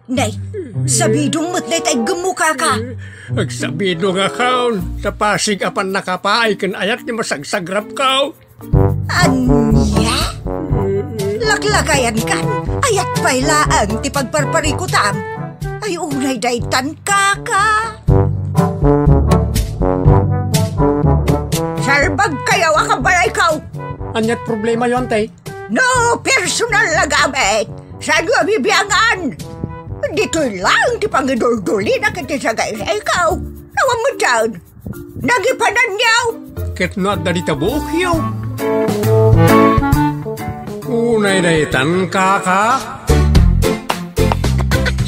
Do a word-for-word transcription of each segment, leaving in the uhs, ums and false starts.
Nay, sabidong met dayta iggemmo, kaka. Agsabidongakon, ta pasig a pannakapaay ken ayat ti masagsagrapko. Ania? Laklakayankan, ayat pay laeng ti pagparparikutam. Ay, unay daytan, kaka. Sarbagkayo a kabalayko. Aniat problemayo, ante? No personal a gamit, saanyo a bibiangan? Ditoy laeng ti pangiduldulina ken ti sagaysayko. Awan met dayta. Nagipananyo! Ket no adda dita buokyo. Unay daytan, kaka.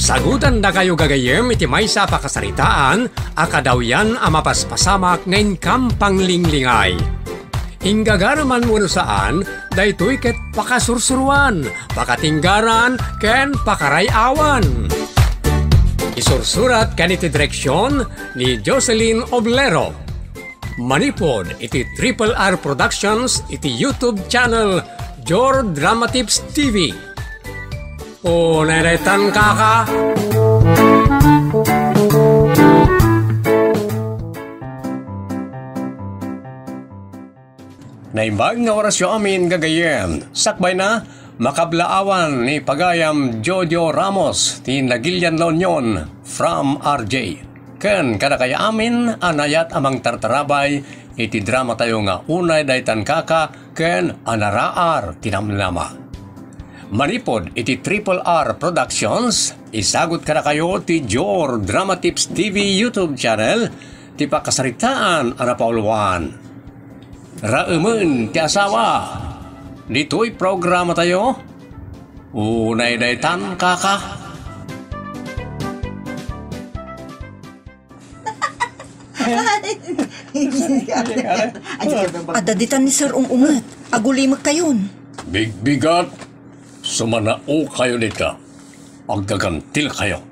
Sagutandakayo gagayyem iti maysa a pakasaritaan a kadawyan a mapaspasamak nga inkam panglinglingay. Inggagaraman wenno saan, daytoy ket pakasursuroan, pakatinggaran, ken pakaray-awan. Isursurat ken iti direksion ni Jocelyn Oblero. Manipud iti Triple R Productions iti YouTube channel Jor Dramatips T V. Unay daytan, kaka. Naimbag nga orasyo amin, gagayyem. Sakbayna, makablaawan ni pagayam Jojo Ramos ti nagilian La Union from R J. Ken kadakayo amin a naayat a mangtartarabay iti dramatayo nga Unay Daytan Kaka ken Anaraar ti Namnama. Manipud iti Triple R Productions, isagut kadakayo ti Jor Drama Tips T V YouTube channel ti pakasaritaan a napauluan. Raemen ti asawa. Ditoy programatayo, Unay Daytan Kaka. Adda ditan ni Sir Ung-unget. Agulimekkayon. Bigbigat, sumanaokayo dita. Aggagantilkayo.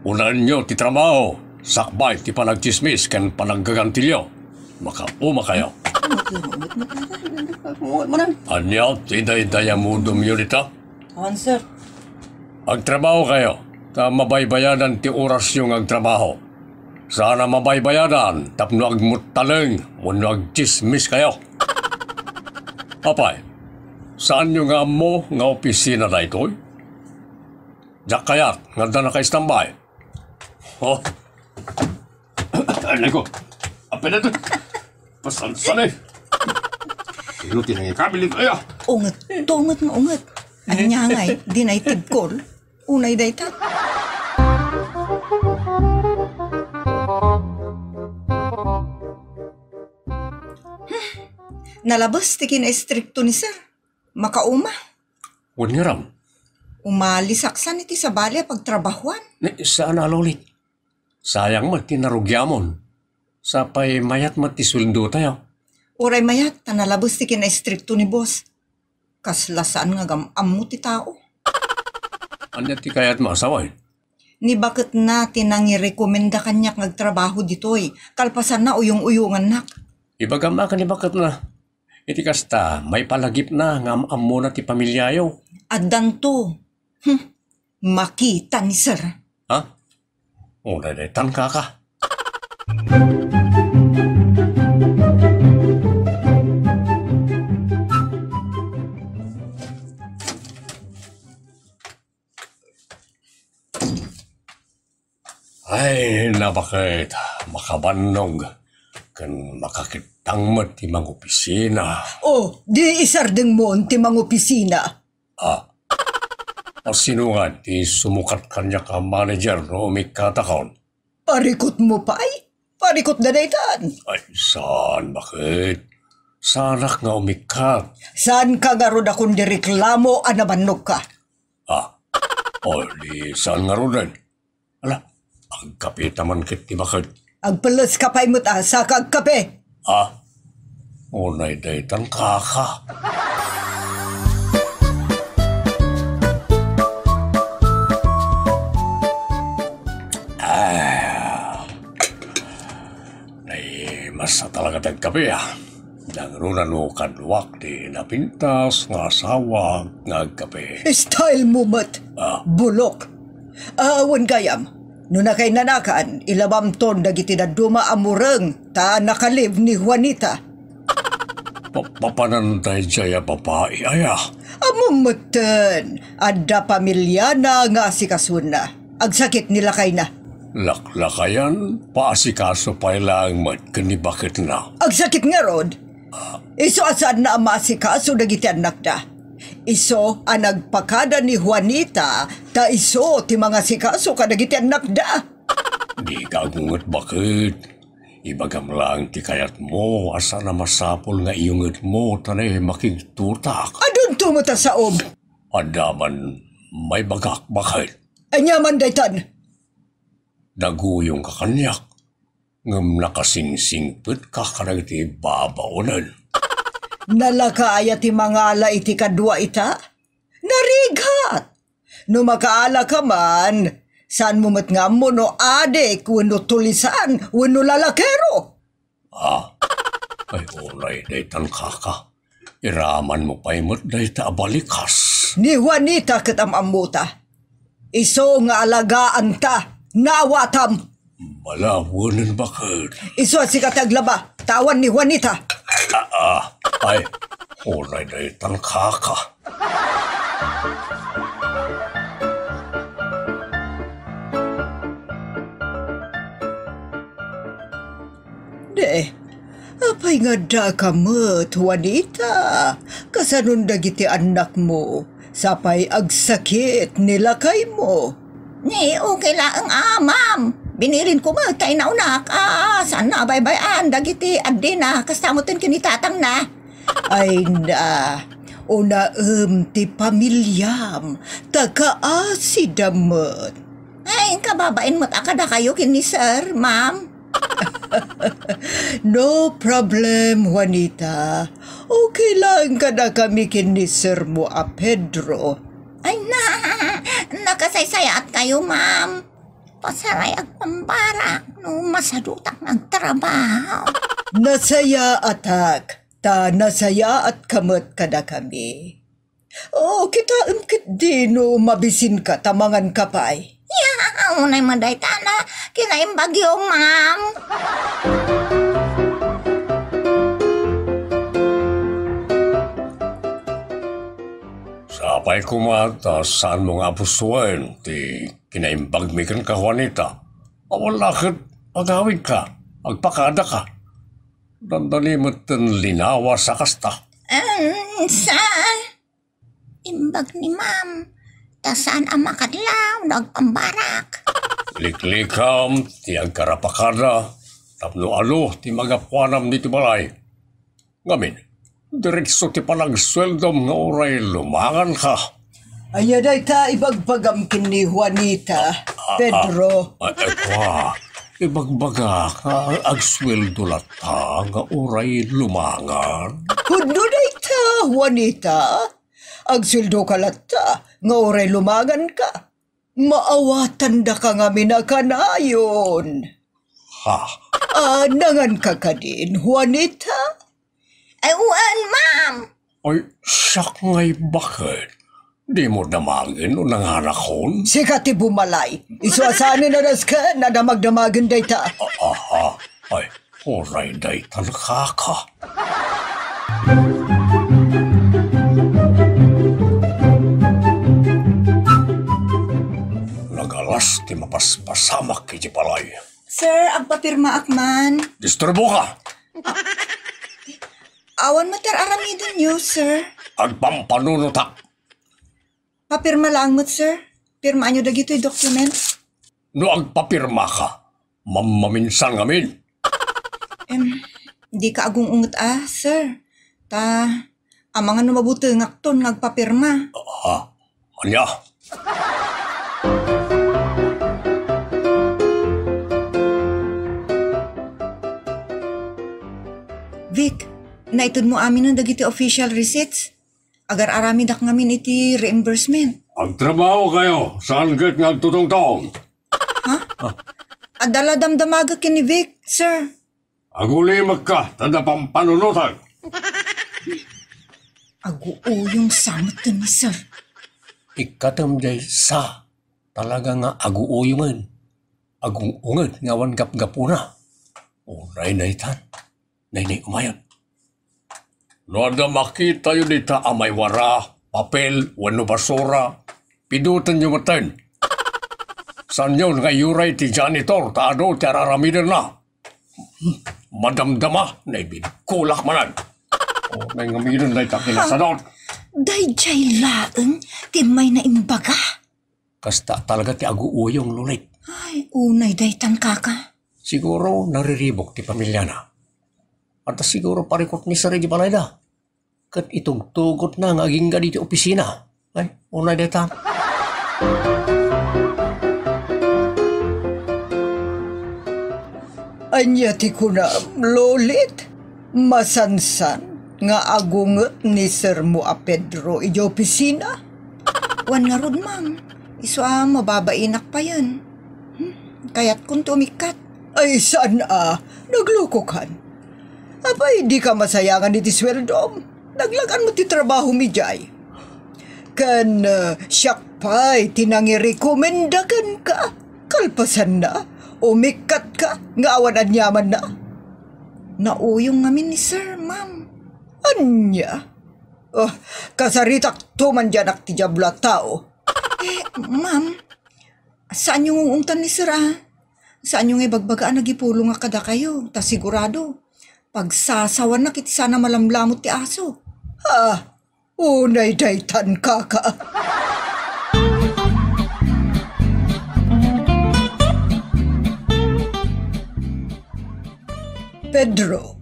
Unaenyo ti trabaho, sakbay ti panagtsismis ken panaggagantilyo. Makaumakayo. Ania ti daydayamudomyo dita? Awan, sir. Agtrabahokayo, ta mabaybayadan ti orasyo nga agtrabaho. Saan a mabaybayadan tapno agmuttaleng wenno agtsismiskayo. Apay, saanyo nga ammo nga opisina daytoy? Diak kayat nga adda nakaistambay. Oh. Anay ko. Apay na to. Pasansan eh. Sino ti nangikabilig aya? Unget, tunget nga unget. Ania ngay, di na itibkol. Unay dayta. Nalabes ti kinaistrikto ni sir. Makauma. Wen ngarud. Umalisaksan iti sabali a pagtrabahuan. Ne, saan a lulit. Sayang met ti narugiamon. Sapay mayat met ti sueldotayo. Uray mayat, ta nalabes ti kinaistrikto ni boss. Kasla saan nga agam-ammo ti tao. Ania ti kayatmo a sawen? Ni baketna ti nangirekomenda kaniak nga agtrabaho ditoy. Kalpasanna, uyong-uyongannak. Ibagam a ken ni baketna. Iti kasta, maipalagipna nga am-ammona ti pamiliayo. Addanto. Hmm. Makita ni sir. Ha? O, daytan, kaka. Ay, nabaket, makabannog, ken makakittang met ti mangopisina. O, di isardengmon ti mangopisina. Ah, a, sino nga ti sumukat kaniak a manager no umikkatakon? Parikutmo pay? Parikutda daytan. Ay, saan, baket? Saanak nga umikkat. Saanka ngarud a kundi reklamo a nabannogka. Ah, o, di saan ngaruden? Ala, agkapeta man ket ti baket. Agpelleska pay met a, saka agkape. Ah, unay daytan, kaka. Ah, nay, mas talaga ti agkape, ah. Nangruna no kaduak ti napintas nga asawa nga agkape. Style mo met, ah, bulok. Ah, wen gayam, no nakainanakan, ilabamton dagiti dadduma a mureng ta nakalib ni Juanita. Pa-, papanan daydiay a babai, aya? Ammom metten, adda pamiliana nga asikasona. Agsakit ni lakayna. Laklakayan, paasikaso pay laeng met ken ni baketna. Agsakit ngarud? Isu a saanna a maasikaso dagiti annakda. Isu a nagpakada ni Juanita, ta isu ti mangasikaso kadagiti annakda. Dika agunget, baket. Ibagam laeng ti kayatmo a saan a masapul nga iyungetmo ta ne makigtutak. Adunto met a saom. Adda man maibagak, baket. Ania man daytan? Naguyongka kaniak, ngem nakasingsingpetka kadagiti babaonen. Nalaka aya ti mangala iti kadua ita? Narigat! No makaalaka man, saanmo met nga ammo no adik wenno tulisan wenno lalakero. Ah, ay, unay daytan, kaka. Iramanmo pay met dayta a balikas. Ni Juanita ket am-ammota. Isu nga alagaanta, naawatam. Balawen, baket. Isu a sika ti aglaba, ta awan ni Juanita. Ah, ah, ay, unay daytan, kaka. De, apay nga addaka met, Juanita? Kasanon dagiti annakmo? Sapay agsakit ni lakaymo. Ni, okay laeng a, ma'am. Binilinko met ta inaunak a saanna a baybay-an dagiti addina, kasta metten ken ni tatangna. Ay na, unaem ti pamiliam, ta kaasida met. Ay, kababain met a kadakayo ken ni sir, ma'am. No problem, Juanita. Okay lang kadakami ken ni sir mo a Pedro. Ay na, nakasaysayaat kayo, ma'am. Pasaray agpambarak no masadutak nga agtrabaho. Nasayaatak, ta nasayaatka met kadakami. O, kitaem ketdi no mabisinka ta manganka pay. Ya, unay met dayta a kinaimbagyo, ma'am. Sapay koma ta saanmo nga apusuen ti kinaimbagmi kenka, Juanita. Awan la ket agawidka, agpakadaka. Dandani metten linawas a kasta. Em, saan? Imbag ni ma'am, ta saan a makadlaw no agpambarak. Liklikam ti agkarapakada tapno adu ti magapuanam ditoy balay. Ngamin, direkso ti panagsueldom nga uray lumanganka. Ania dayta ibagbagam ken ni Juanita, ah, Pedro? Ah, ah, eh, kua, ibagbagak nga agsueldo latta nga uray lumangan. Pudno dayta, Juanita. Agsueldoka latta nga uray lumanganka. Maawatandaka ngamin a kanayon. Ha? Ah, nanganka kadin, Juanita? Ay, wen, ma'am. Ay, siak ngay, baket? Dimo damagen no nanganakon? Sika ti bumalay. Isu a saan a nasken a damagdamagen dayta. Ah, ah, ah. Ay, uray daytan, kaka. Nagalas ti mapaspasamak iti balay. Sir, agpapirmaak man. Disturboka! Awan met ti ar-aramidenyo, sir. Agpampanunotak. Papirma laeng met, sir. Pirmaanyo dagitoy document. No agpapirmaka, mammaminsan ngamin. Em, dika agung-unget a, sir. Ta, amangan no mabutengakton nga agpapirma. Ah, ania? Vic, naitedmo aminen dagiti official receipts. Agar-aramidak ngamin iti reimbursement. Agtrabaho kayo, saan ket nga agtutungtong? Ha? Adda la damdamagek ken ni Vic, sir. Agulimekka, ta adda pampanunotak. Aguuyong sa metten ni sir. Ikkatem jay sa. Talaga nga aguuyongen, agung-unged nga awan gapgapuna. Unay daytan, naynay-umayen. No adda makitayo dita a maiwara, papel, wenno basura, pidutenyo metten. Saanyon nga iyuray ti janitor ta adu ti ar-aramidenna. Madamdama, naibigkulak manen. O, nay ngaminen dayta kinasadot. Daydiay laeng ti may naimbaga. Kasta talaga ti aguuyong, Lolit. Ay, unay daytan, kaka. Siguro nariribuk ti pamiliana. Adda siguro parikut ni Sir idiay balayda. Ket itugtugotna nga agingga ditoy opisina. Ay, unay dayta. Ania ti kunam, Lolit? Masansan nga agunget ni Sir mo a Pedro idiay opisina? Wen ngarud, ma'am. Isu a mababainak payen. Hmm, kayatkonto umikkat. Ay, saan a? Naglukokan. Apay, dika masayangan iti suweldom? Naglagan met ti trabahom idiay. Ken, eh, siak pay ti nangirekomenda kenka. Kalpasanna, umikkatka nga awan aniamanna. Nauyong ngamin ni Sir, ma'am. Ania? Oh, kasaritakto mandianak ti Diablo a tao. Eh, ma'am, saanyo nga ungtan ni Sir, ah. Saanyo nga ibagbaga a nagipulongak kadakayo, ta sigurado, pagsasawanak iti saan a malamlamut ti aso. Ah, unay daytan, kaka. Pedro,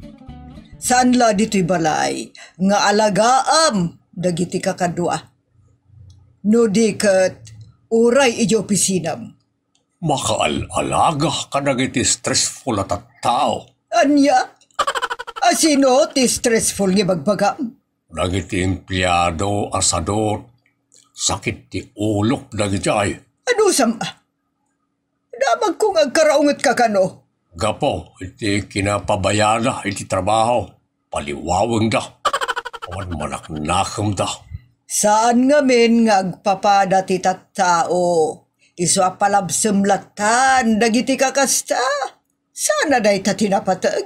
saan la ditoy balay nga alagaam dagiti kakadua? No di ket, uray idiay opisinam. Makaal-alaga kadagiti stressful a tattao. Ania? A sino ti stressful nga ibagbagam? Dagiti empleado a sadot, sakit ti ulok dagiti ay. Anusam a? Damagko nga agkaraungetka kano. Gapu iti kinapabayada iti trabaho, paliwawengda. Awan manaknakemda. Saan ngamin nga agpapada ti tattao. Isu a palabsem lattan dagiti kakasta. Saan a dayta ti napateg?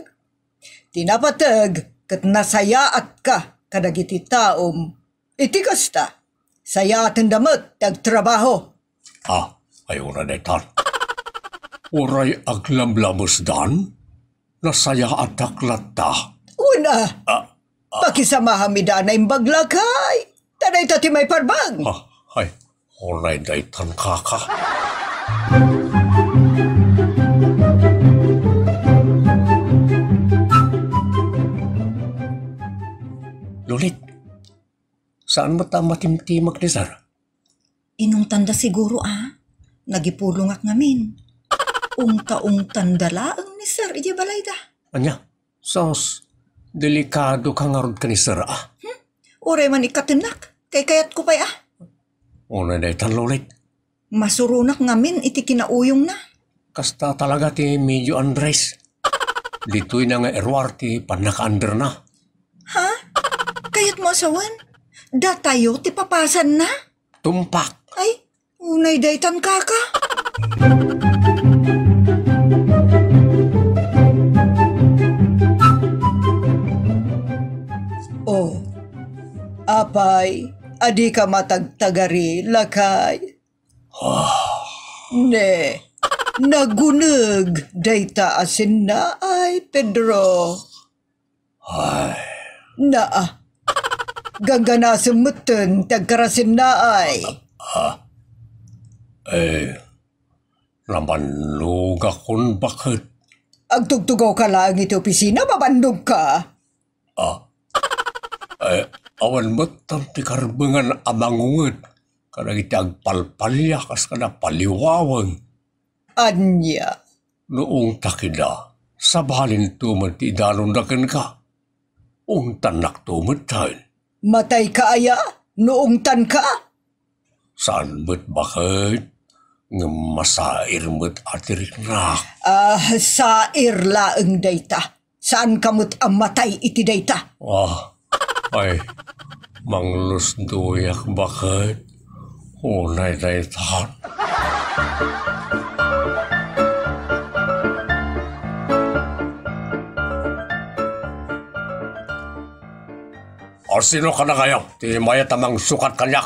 Ti napateg ket nasayaatka kadagiti taom. Iti kasta, sayaatenda met ti agtrabaho. Ah, ay, uray daytan. Uray aglamlamesdan, nasayaatak latta. Wen a, ah, ah, pakisamaham ida a naimbag lakay. Ta dayta ti maiparbeng. Ah, ay, uray daytan, kaka. Lolit, saan met a matimtimek ni Sir? Inungtanda siguro a. Nagipulongak ngamin. Ungta-ungtanda laeng ni Sir idiay balayda. Ania? Sus, delikadoka ngarud ken ni Sir a. Hmm? Uray man ikkatennak. Kaykayatko pay a. Unay daytan, Lolit. Masuronak ngamin iti kinauyongna. Kasta talaga ti medio Andres. Ditoyna nga iruar ti pannakaanderna. Ha? Kayatmo a sawen? Datayo ti papasanna? Tumpak. Ay, unay daytan, kaka. Oh, apay, adika matagtagari, lakay? Ah. Ne, naguneg dayta a sinnaay, Pedro. Ay. Naa, gangganasem metten ti agkarasinnaay. Ah. Eh, namannogakon baket. Agtugtugawka laeng iti opisina, mabannogka. Ah. Eh, awan met ti karbengan a mangunget kadagiti agpalpalia kas kada paliwaweng. Ania? No ungtak ida, sabalinto met ti idanonda kenka. Ungtannakto metten. Matayka aya no ungtanka? Saan met baket, ngem masair met a ti riknak. Ah, sair laeng dayta. Saanka met a matay iti dayta. Ah, ay, manglusdoyak baket. Unay daytan. O sino kadakayo ti mayat a mangsukat kaniak?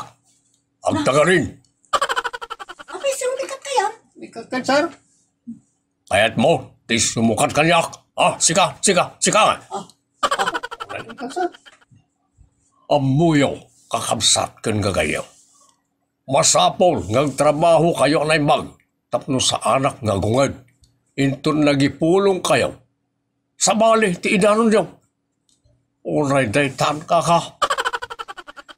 Agtagarin. Apay, sir, umikat kayo? Umikat ka, sir? Kayatmo ti sumukat kaniak? Ah, sika, sika, sika nga. Ah, ah, umikat, sir. Ammoyo, kakabsat ken gagayyem. Masapul nga agtrabahokayo a naimbag tapno saanak nga agunged inton nagipulongkayo. Sabali ti idanonyo. Uray daytan, kaka.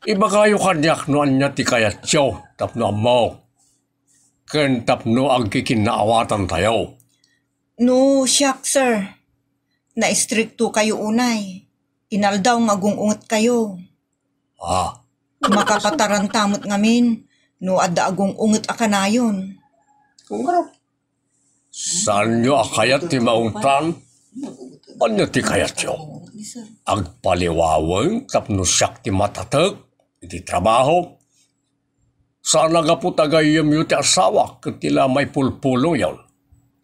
Ibagayo kaniak no ania ti kayatyo tapno ammok ken tapno agkikinnaawatantayo. No siak, sir, naistriktokayo unay. Inaldaw nga agung-ungetkayo. Ah. Makapataranta met ngamin no adda agung-unget a kanayon. Saanyo a kayat ti maungtan? Ania ti kayatyo? Agpaliwawen tapno siak ti matatek iti trabaho? Saan a gapu ta gayyemyo ti asawak ket ti la maipulpulongyon.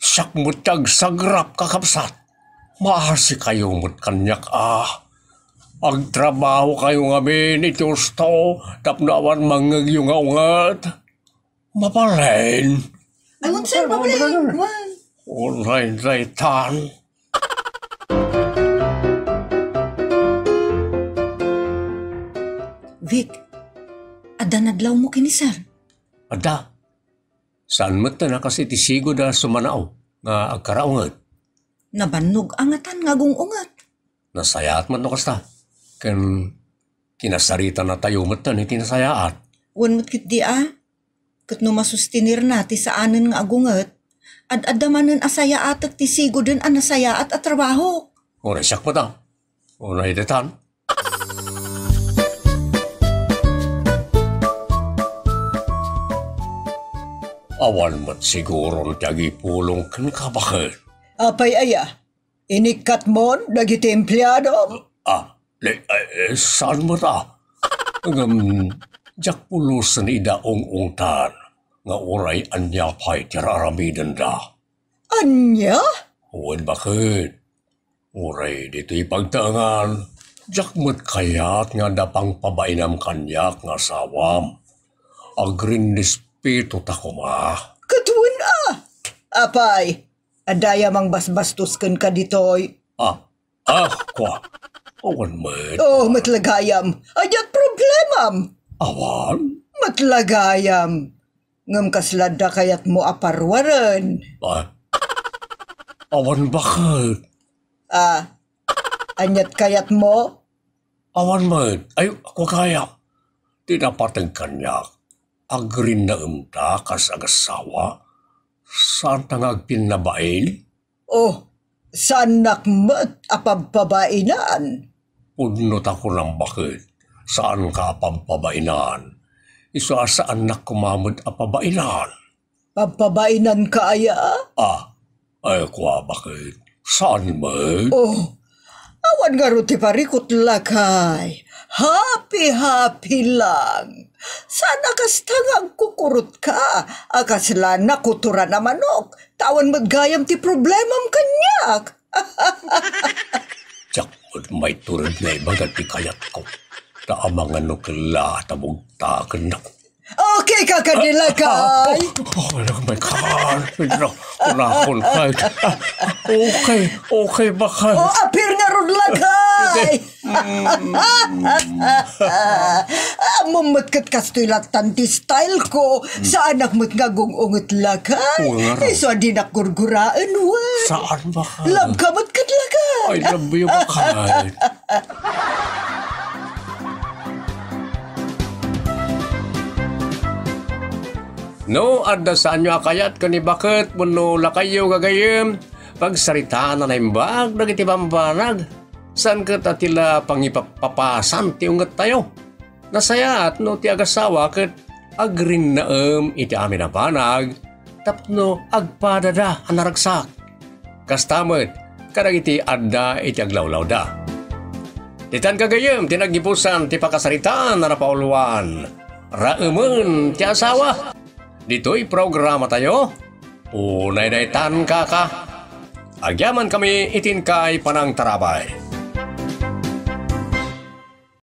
Siak met ti agsagrap, kakabsat. Maasikayo met kaniak a agtrabahokayo ngamin iti husto tapno awan mangngegyo nga unget. Mabalin? Ay, wen, sir, mabalin. Wen. Uray daytan. Vic, adda nadlawmo ken ni sir? Adda. Saan met a kas iti sigud a sumanao nga agkaraunget. Nabannog a ngatan nga agung-unget. Nasayaat met no kasta. Ken kinasaritanatayo met iti nasayaat. Wen met ketdi a. Ket no masustinerna ti saanen nga agunget, ad-adda manen a sayaatek ti siguden a nasayaat a trabahok. Uray siak met a. Uray daytan. Awan met siguron ti agipulong kenka, baket. Apay aya? Inikkatmon dagiti empleadom? Ah, le-, eh, eh, saan met a? Ngem, diak pulosen ida ung-ungtan nga uray ania pay ti ar-aramidenda. Ania? Wen, baket. Uray ditoy pagtaengan, diak met kayat nga adda pangpabainam kaniak nga asawam. Agrinrespeto ta koma. Ket wen a? Apay, adda aya mangbasbastos kenka ditoy? Ah, ah, kua. Awan met. Oh, met la gayam. Ania ti problemam? Awan? Met la gayam. Ngem kasla adda kayatmo a paruaren? Ah, awan, baket. Ah, ania ti kayatmo? Awan met. Ay, kua gayam. Ti napateg kaniak, agrinnaemta kas agassawa. Saanta nga agpinnabain? Oh, saannak met a pabpabainan. Pudno ta kunam, baket, saanka a pabpabainan. Isu a saannak koma met a pabainan. Pabpabainanka aya? Ah, ay, kua, baket, saan met? Oh, awan ngarud ti parikut, lakay. Happy-happy lang. Saan a kasta nga agkukurotka a kasla nakuturan a manok, ta awan met gayam ti problemam kaniak. Diak met maitured nga ibaga ti kayatko, ta amangan no kella a tabugtakennak. Okay ka kadi, lakay? Ah, oh, oh, oh my God. Pedro, kunakon ka. Ah, okay, okay, baket. Oh, appear ngarud, lakay. Ammom met ket kastoy lattan ti style ko. Saanak met nga agung-unget, lakay. Isu a dinak gurguraen, wen. Saan, baket? Love ka met ket, lakay. I love you, baket. No adda saanyo a kayat ken ni baket wenno lakayyo, gagayyem, pagsaritaan a naimbag dagiti bambanag. Saan ket a ti la pangipapapasan ti ungettayo. Nasayaat no ti agasawa ket agrinnaem iti amin a banag tapno agpadada a naragsak. Kasta met kadagiti adda iti aglawlawda. Ditan, gagayyem, ti naggibusan ti pakasaritaan a napauluan, Raemen ti Asawa. ditoy programatayo. Unay daytan, kaka. Agyamankami iti inkay panangtarabay.